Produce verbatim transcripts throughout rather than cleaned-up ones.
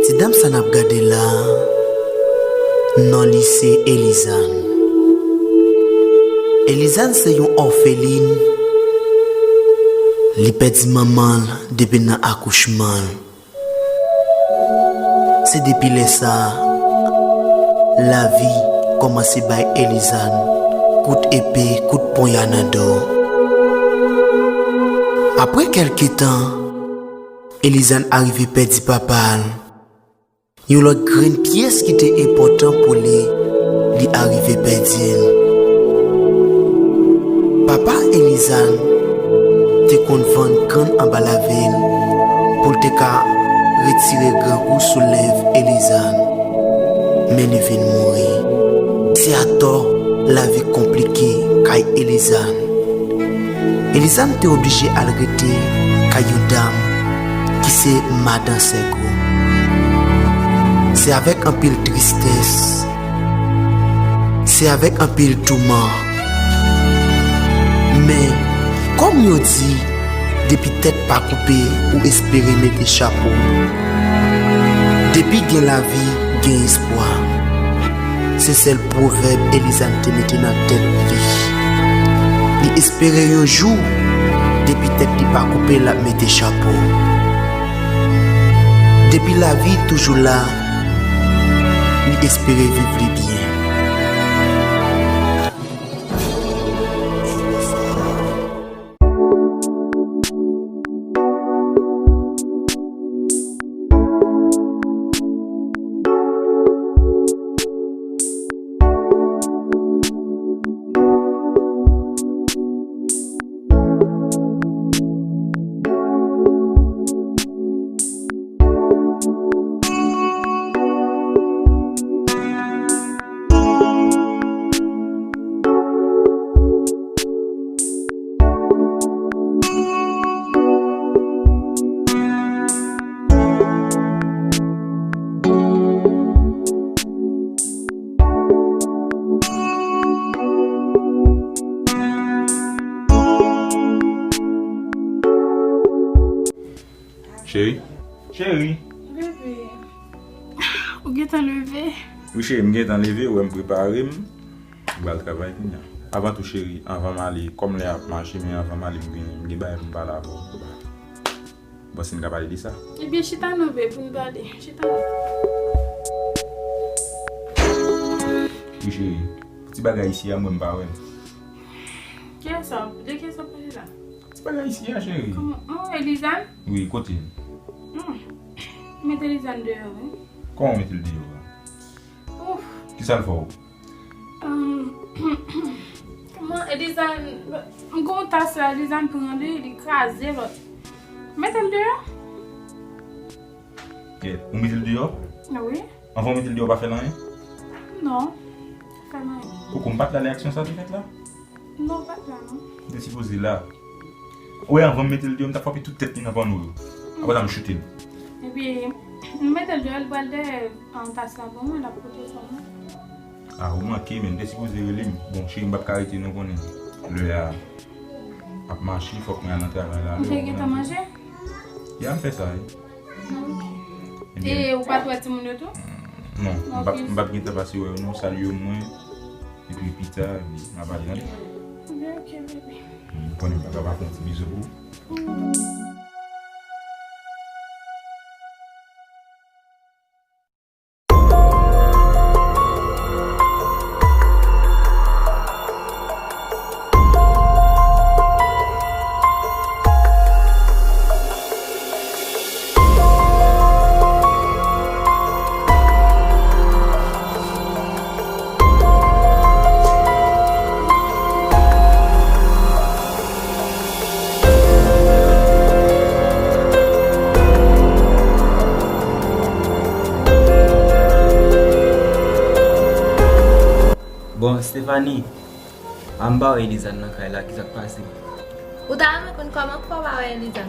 Ti dam sa n ap gade la, non li se Elizàn. Elizàn se yon òfelin. Li pèdi manman l depi nan akouchman l. Se depi lè sa a, lavi kòmanse bay Elizàn kout epe, kout ponya nan do. Apre kèlke tan, Elizàn arive pèdi papa l. Yon lòt grenn pyès ki te enpòtan pou li, li arive pèdi l. Papa Elizàn te konn vann kann anba lavil pou l te ka retire grangou sou lèv Elizàn. Men li vin mouri. Se atò lavi konplike kay Elizàn. Elizàn te oblije al rete kay yon dam ki se madan Sègo. Se avèk anpil tristès, se avèk anpil touman. Men, kòm yo di, depi tèt pa koupe, ou espere mete chapo. Depi gen lavi, gen espwa. Se sèl pwovèb Elizàn te mete nan tèt li. Li espere yon jou, depi tèt li pa koupe, l ap mete chapo. Depi lavi toujou la, li espere viv li byen. Cheri. Cheri. Bebe. Ou gentan leve? Wi, cheri, m gentan leve, ou wè m prepare m. M pral travay kounya. Avan tou, cheri, anvan m ale, kòm lè a ap mache, men anvan m ale, m gen, m gen bagay pou m pale avè w. Bon, si n ka pale de sa. Ebyen, chita non, bebe, pou n pale. Chita non. Wi, cheri. Ti bagay isi a, mwen, m pa wè l. Kiyès sa? De kiyès w ap pale la? Ti bagay isi a, cheri. Kòman? Oh, Elizàn? Wi, kote l? Hmm. Mete Elizàn deyò, wi. Kòman w mete l deyò a? Ouf. Kisa l fè w? Ahn, kòman Elizàn, m gen yon tas la, Elizàn pran li, li kraze lòt. Mete l deyò. Kèt, ou mete l deyò? Wi. Anvan w mete l deyò, w pa fè l anyen? Non, pa fè l anyen. Poko, m pa t la lè aksyon sa te fèt la? Non, w pa t la, non. M te sipoze la. Ou wè, anvan m mete l deyò, m t ap frape tout tèt li nan panno yo. Apre sa, m choute l. Epi, m mete l deyò, l pral dèyè, an, tas la ban mwen, l ap pote pou mwen. A, ou manke, men m te sipoze rele m. Bon, cheri, m p ap ka rete non, konnen lè a ap mache, fòk mwen al nan travay la. Ou te gentan manje? Ya, m fè sa, wi. Ok. Ebyen. E ou pa t wè timoun yo tou? Non, m p ap, m p ap gentan pase wè yo non, salye yo mwen. Epi pita, epi n a pale, tande? Ebyen, ok, bebe. M konnen m pa ka pa fè yon ti bizou pou ou. Bon, Stephanie, a m pa wè Elizàn nan kay la, kisa k pase? Ou ta renmen konn kòman k fè w pa wè Elizàn?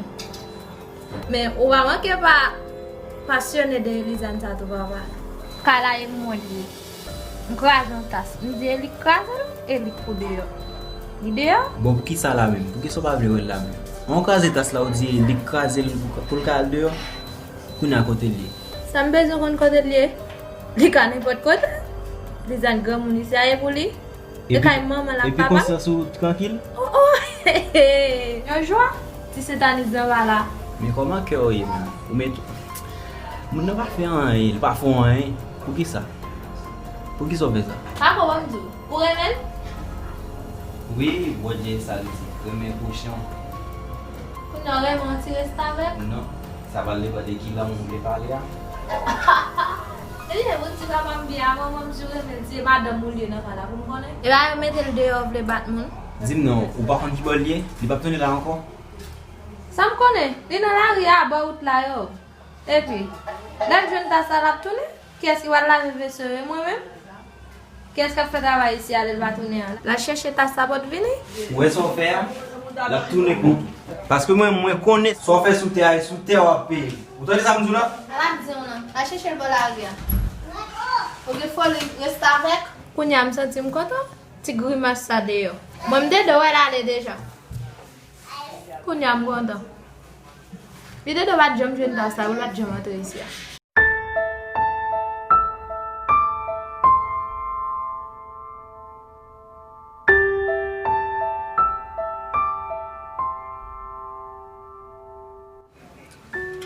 Men ou pa manke pa pasyone de Elizàn sa tou, papa. Kay la e mwen li ye. M kraze yon tas. M di e li k kraze l, e li k pou deyò. Li deyò? Bon, poukisa la menm? Poukisa w pa vle wè l la menm? An w kraze tas la, ou di li kraze l pou, pou l ka al deyò? Kounye a kote l ye? Sa m bezwen konn kote l ye? Li ka nenpòt kote. Lizann granmoun isi a ye pou li. E kay manman l ak papa l. Epi konsyans ou trankil? Oh, oh. Yon jwa. Ti satanis anba la. Men kòman kè w ye menm? Ou met, moun nan pa fè anyen, li pa fè w anyen. Poukisa? Poukisa w fè sa? Papa, ban m di w. Ou renmen l? Wi, Bondye sa l di, renmen pwochen w. Kounye a w renmen yon ti restavèk? Non, sa pral depann de ki lang ou vle pale a. Ebyen, ou di papa m byen avan, mwen m di w renmen l, di e madanm ou l ye nan kay la pou m konnen. Epa yo mete l deyò, vle bat moun. Di m non, ou pa konn ki bò l ye? Li p ap tounen la ankò? Sa m konnen, li nan lari a, bò wout la yo. Epi, lè l jwenn tas la, l ap tounen? Kiyès ki pral lave veso yo? E mwen menm? Kiyès k ap fè travay isi a lè l pa tounen an? L al chèche tas la pou l vini? Ou wè sa w fè a? L ap tounen kont ou. Paske mwen, mwen konnen sa w fè sou tè a, e sou tè w ap peye. Ou tande sa m di w la? Ala m di w nan, al chèche l bò lari a. Ou gen foli restavèk? Kounye a m santi m kontan, ti grimas sa deyò. Mwen m te dwe wè l ale deja. Kounye a m kontan. Li te dwe pa t janm jwenn tas sa, pou l pa t janm antre isi a.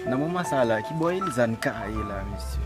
Nan moman sa la, ki bò Elizane ka ye la, mesye?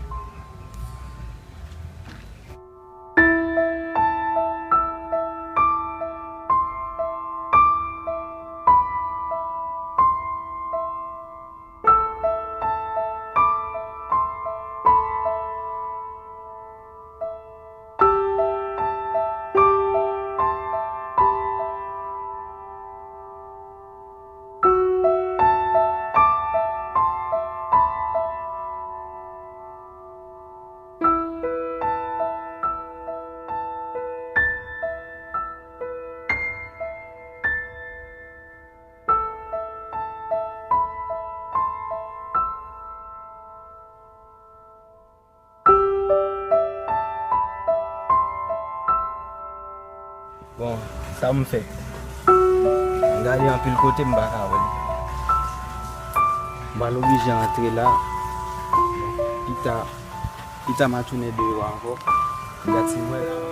Bon, sa m fè? M gade anpil kote m pa ka wè l. M pral oblije antre la. Pita, pita m a tounen deyò ankò. M gad si m wè l.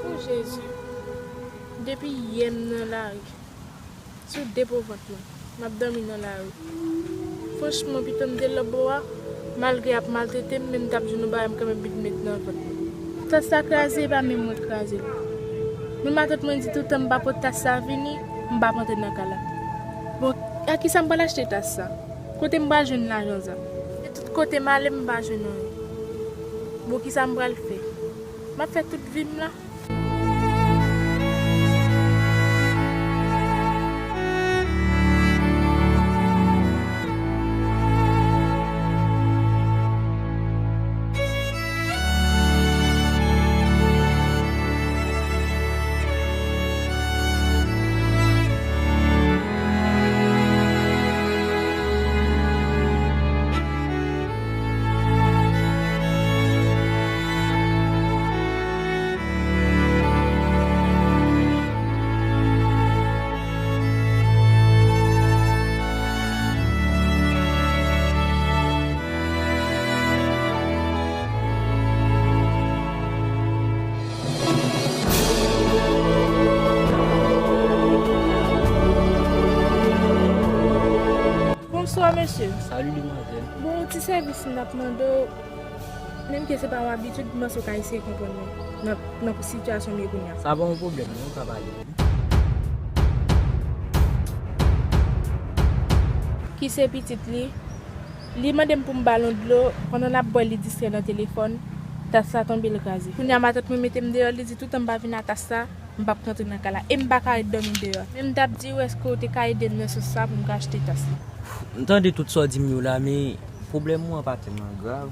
O Jezi, depi yè m nan lari. Sou de po vant mwen, m ap dòmi nan lari. Franchman, pito m te lòt bò a, malgre y ap maltrete m, men m t ap jwenn yon bagay m kanmenm vin met nan vant mwen. Tas sa kraze, e pa menm mwen k kraze l. Men matant mwen di toutan m pa pot tas sa vini, m p ap antre nan kay la. Bon, ak kisa m pral achte tas sa? Kote m pral jwenn lajan sa? Se tout kote m ale, m pa jwenn anyen. Bon, kisa m pral fè? M ap fè tout vi m la. Bonswa, mesye. Salut, demoiselle. Bon, yon ti sèvis m t ap mande w, menm ke se pa yon abitid, m panse w ka eseye konprann mwen nan, nan sitiyasyon m ye kounye a. Sa pa yon pwoblèm, non, ou ka pale. Ki se pitit li. Li mande m pou m ba l yon dlo, pandan l ap bwè l, li distrè nan telefòn. Tas la tonbe, l kraze. Kounye a matant mwen mete m deyò, li di toutan m pa vin a tas la, m p ap rantre nan kay la. E m pa ka ret dòmi deyò. Men m t ap di w, èske w te ka ede m nan sans sa pou m ka achte tas la? M tande tout sa w di m yo la, men pwoblèm ou an pa tèlman grav.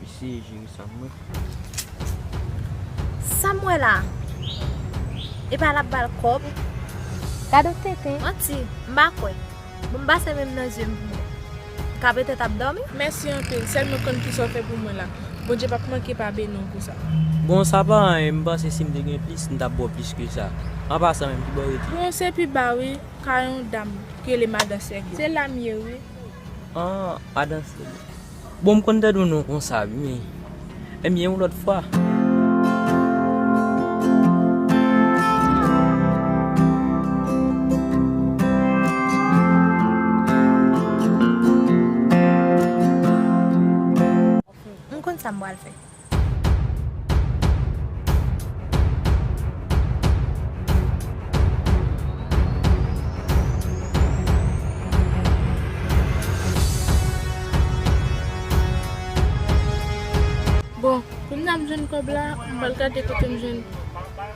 Eseye jere sa pou mwen. Sa m wè la? Epa l ap ba l kòb? Gade w tenten. Manti, m pa kwè. Bon, m pase men m nan zye m pou mwen. Ka petèt ap dòmi? Mèsi anpil, sèlman konn kisa w fè pou mwen la. Bondye p ap manke pa beni w pou sa. Bon, sa pa anyen, m panse si m te gen plis, m t ap ba w plis ke sa. An pasan menm, ki bò w rete? Bon, se pi ba wi, kay yon dam ki rele Madan Sègo. Se la m ye wi. Ah, Madan Sègo. Bon, m konn tande w non konsa wi, men. Ebyen, yon lòt fwa. M konn sa m pral fè. Bon, kounye a m jwenn kòb la, m pral gade kote m jwenn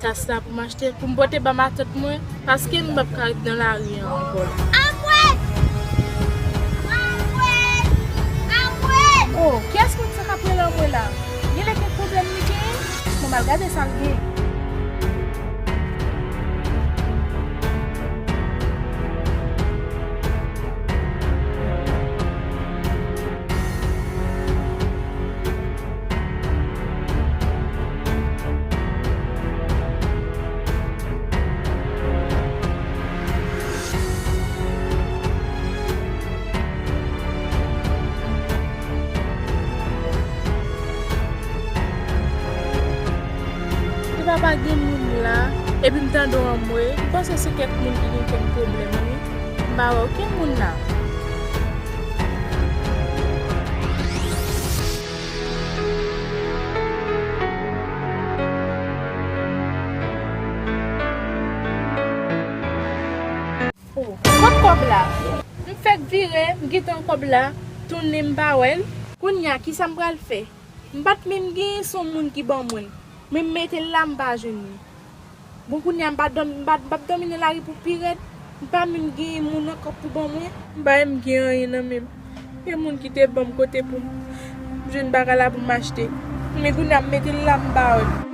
tas la pou m achte, pou m pote ba matant mwen, paske m p ap ka ret nan lari an ankò. Anmwey! Anmwey! Anmwey! Oh, kiyès moun sa k ap rele anmwey la? Genlè gen pwoblèm li genyen? Bon, m al gade sa l genyen. Epa pa gen moun la, epi m tande w anmwey, m panse se kèk moun ki gen kèk pwoblèm wi. M pa wè okenn moun la. Oh, kot kòb la? M fèk vire, m gentan kòb la, tounen m pa wè l. Kounye a, kisa m pral fè? M pa t menm genyen, se yon moun ki ban mwen l. Men m mete l la, m pa jwenn li. Bon, kounye a, m pa dòm-, m pa, m p ap dòmi nan lari pou pi rèd. M pa menm genyen moun ankò pou ban mwen. M pa menm gen anyen nan men m. Gen moun ki te ban m kote pou m jwenn bagay la pou m achte. Men kounye a, m mete l la, m pa wè l.